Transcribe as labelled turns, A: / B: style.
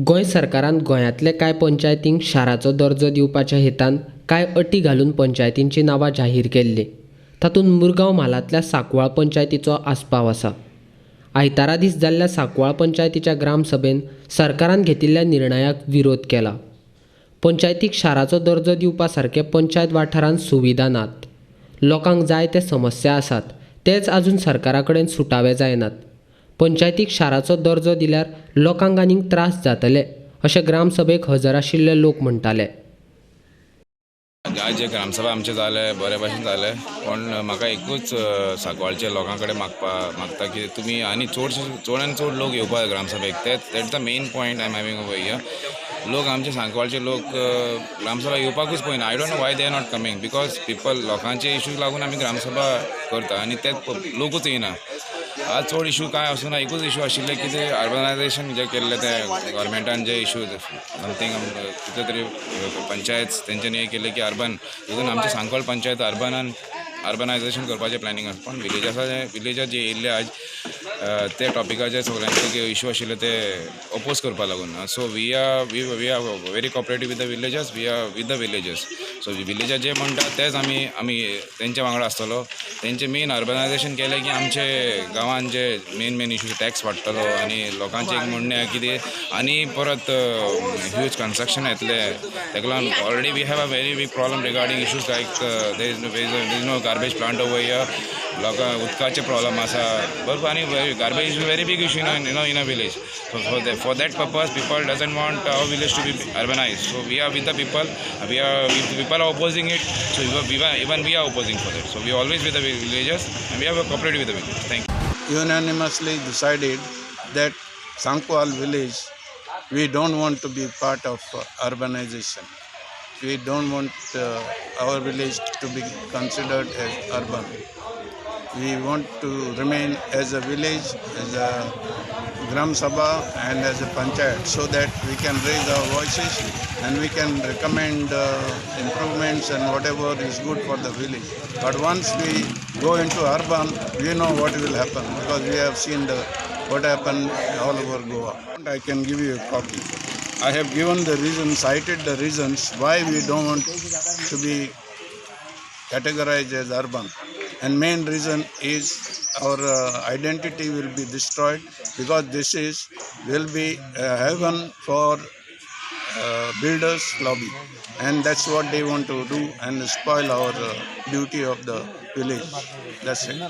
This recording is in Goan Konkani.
A: गोंय सरकारान गोंयांतले कांय पंचायतींक शाराचो दर्जो दिवपाच्या हेतान कांय अटी घालून पंचायतींचीं नांवां जाहीर केल्लीं. तातूंत मुरगांव म्हालांतल्या सांकवाळ पंचायतीचो आस्पाव आसा. आयतारा दीस जाल्ल्या सांकवाळ पंचायतीच्या ग्रामसभेन सरकारान घेतिल्ल्या निर्णयाक विरोध केला. पंचायतीक शाराचो दर्जो दिवपा सारके पंचायत वाठारांत सुविधा नात. लोकांक जायते समस्या आसात, तेच आजून सरकारा कडेन सुटावे जायनात. पंचायतीक शाराचो दर्जो दिल्यार लोकांक आनीक त्रास जातले अशें ग्रामसभेक हजर आशिल्ले लोक म्हणटाले.
B: आज जे ग्रामसभा आमचें जालें, बरे भाशेन जालें, पूण म्हाका एकूच सांकवाळच्या लोकां कडेन मागता की तुमी आनी चडशे, चडान चड लोक येवपाक ग्रामसभेक. ते that's the main point I am having over here. लोक, आमचे सांकवाळचे लोक ग्रामसभा येवपाकूच पळयना. I don't know why they are not coming, because people, लोकांचे इशूक लागून आमी ग्रामसभा करता आनी ते लोकूच येयना. आज चड इशू कांय आसुना. एकूच इशू आशिल्ले की ते अर्बनायझेशन जे केल्ले, ते गव्हर्मेंटान जे इशू समथींग कितें तरी पंचायत तेंच्यांनी हें केलें की अर्बन, तितून आमचे सांकवाळ पंचायत अर्बनान अर्बनायझेशन करपाचें प्लॅनिंग आसा. पूण विलेजासाचे, विलेजात जे येयल्ले आज, ते टॉपिकाचे सगळ्यांचे इशू आशिल्ले ते ओपोज करपा लागून. So we are very cooperative with the villagers. We are with the villagers. So villager जे म्हणटा तेच आमी तेंच्या वांगडा आसतलो. तेंचे मेन अर्बनायझेशन केलें की आमचे गांवान जे मेन मेन इशू, टॅक्स वाडटलो आनी लोकांचें एक म्हणणें कितें, आनी परत ह्यूज कन्स्ट्रक्शन येतलें. ताका लागून already we have a very big problem regarding issues like there is no garbage plant over here. लोकांक उदकाचे प्रॉब्लम आसा बरोबर आनी garbage is very big issue in a village. So for that purpose, people doesn't want our village to be urbanized. So we are with the people. We are with people are opposing it. So even we are opposing for that. So we are always with the villagers and we have a cooperative with the villagers. Thank you.
C: Unanimously decided that Sankwal village, we don't want to be part of urbanization. We don't want our village to be considered as urban. We want to remain as a village, as a Gram Sabha and as a panchayat, so that we can raise our voices and we can recommend improvements and whatever is good for the village. But once we go into urban, we know what will happen because we have seen the what happened all over Goa. I can give you a copy. I have given the reasons, cited the reasons why we don't want to be categorized as urban. And main reason is our identity will be destroyed because this is will be a heaven for builders lobby, and that's what they want to do and spoil our beauty of the village. That's it.